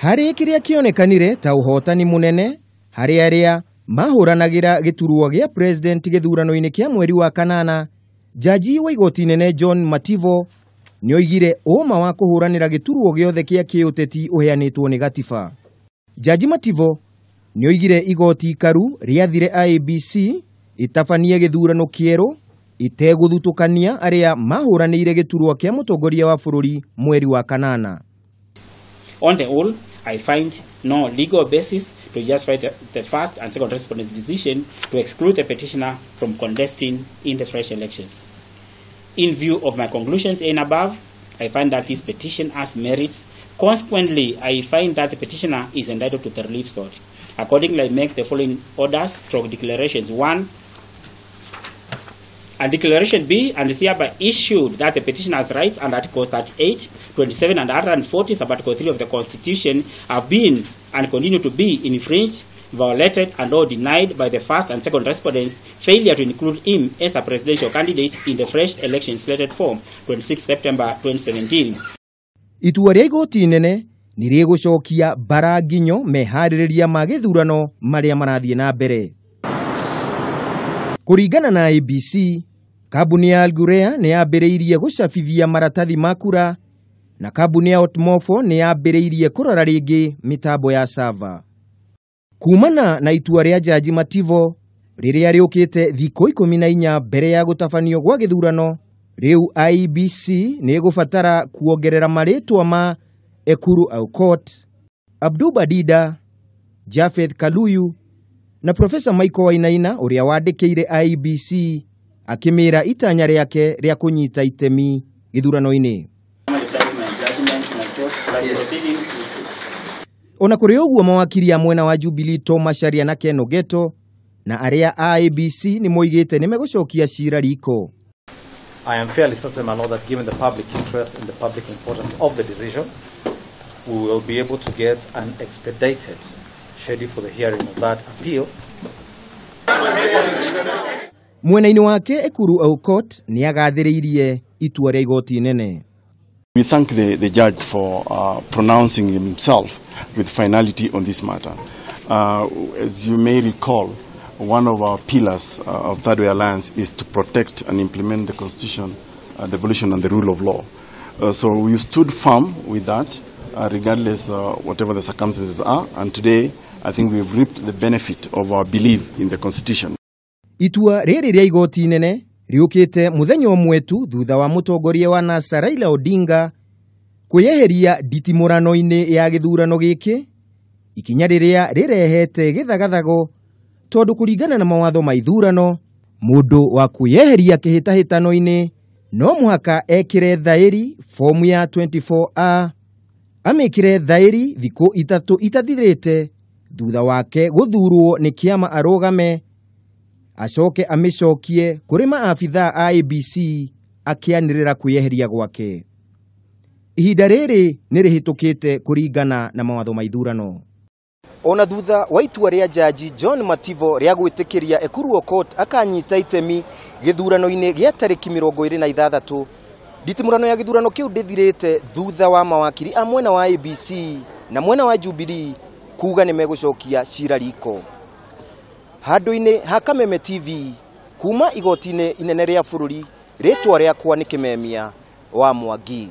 Harĩ kĩrĩa kĩonekanire ta ũhotani mũnene harĩ arĩa mahũranagĩra gĩturwa gĩa president gĩthurano-inĩ kĩa mweri wa kanana, jaji wa igoti inene John Mativo nĩoigire ũma wa kũhũranĩra gĩturwa gĩothe kĩa kĩũteti ũheanĩtwo nĩ gatiba. Jaji Mativo nĩoigire igoti ikaru rĩathire IEBC ĩtabanie gĩthurano kĩerũ itegũthutũkania arĩa mahũranĩire gĩturwa kĩa mũtongoria wa bũrũri mweri wa kanana. On the whole, I find no legal basis to justify the first and second respondent's decision to exclude the petitioner from contesting in the fresh elections. In view of my conclusions and above, I find that this petition has merits. Consequently, I find that the petitioner is entitled to the relief sought. Accordingly, I make the following orders stroke declarations. 1. And declaration B and is hereby issued that the petitioner's rights under Articles 38, 27 and 140, Sub-Article 3 of the Constitution have been and continue to be infringed, violated and or denied by the first and second respondents' failure to include him as a presidential candidate in the fresh election slated for 26 September 2017. Itua rĩa igoti inene nĩ rĩgũcokia mbara nginyo meharĩrĩria ma gĩthurano marĩa marathiĩ na mbere. Kũringana na IEBC, kambuni ya Algurea nĩ yambĩrĩirie gũcabithia maratathi ma kura na kambuni ya Otmofo nĩ yambĩrĩirie kũrora rĩngĩ mĩtambo ya server. Kumana na itua rĩa Jaji Mativo rĩrĩa rĩũkĩte thikũ 14 mbere ya gũtabanio gwa gĩthurano, rĩu IEBC nĩ ĩgũbatara kuongerera marĩtwa ma Ekuru Aukot, Abduba Dida, Japheth Kaluyu na Profesa Michael Wainaina ũrĩa wandĩkĩire IEBC akĩmĩra itanya rĩake rĩa kũnyita itemi gĩthurano-inĩ. Ona kũrĩ ũguo, mawakiri a mwena wa Jubilee Tom Macharia na Ken Ogeto na arĩa a IEBC nĩ moigĩte nĩ megũcokia cira riko. I am fairly certain, my lord, that given the public interest and the public importance of the decision, we will be able to get an expedited schedule for the hearing of that appeal. Mwena-inĩ wake Ekuru Aukot nĩ agathĩrĩirie itua rĩa igoti inene. We thank the judge for pronouncing himself with finality on this matter. As you may recall, one of our pillars of Third Way Alliance is to protect and implement the Constitution, devolution and the rule of law. So we stood firm with that, regardless whatever the circumstances are. And today, I think we've reaped the benefit of our belief in the Constitution. Itua rĩrĩ rĩa igoti inene rĩũkĩte mũthenya ũmwe tu thutha wa mũtongoria wa NASA Raila Odinga kwĩyeheria nditimũrano-inĩ ya gĩthurano gĩkĩ, ikinya rĩrĩa rĩrehete gĩthagathago tondũ kũringana na mawatho ma ithurano, mũndũ wa kwĩyeheria kĩhĩtahĩtano-inĩ no mũhaka ekĩre thaĩri fomu ya 24A, amĩkĩre thaĩri thikũ 3 itathirĩte thutha wake gũthurwo nĩ kĩama arũgame, acoke amĩcokie kũrĩ maabithaa a IEBC akĩanĩrĩra kwĩyeheria gwake. Ihinda rĩrĩ nĩ rĩhĩtũkĩte kũringana na mawatho ma ithurano. Ona thutha wa itua rĩa Jaji John Mativo rĩa gwĩtĩkĩria Ekuru Aukot akanyita itemi gĩthurano-inĩ gĩa tarĩki 26, nditimũrano ya gĩthurano kĩu ndĩthirĩte thutha wa mawakiri a mwena wa IEBC na mwena wa Jubilee kuga nĩ megũcokia cira riko. Handũ-inĩ ha Kameme TV kuma igoti-inĩ inene rĩa bũrũri, rĩtwa rĩakwa nĩ Kĩmemia wa Mwangi.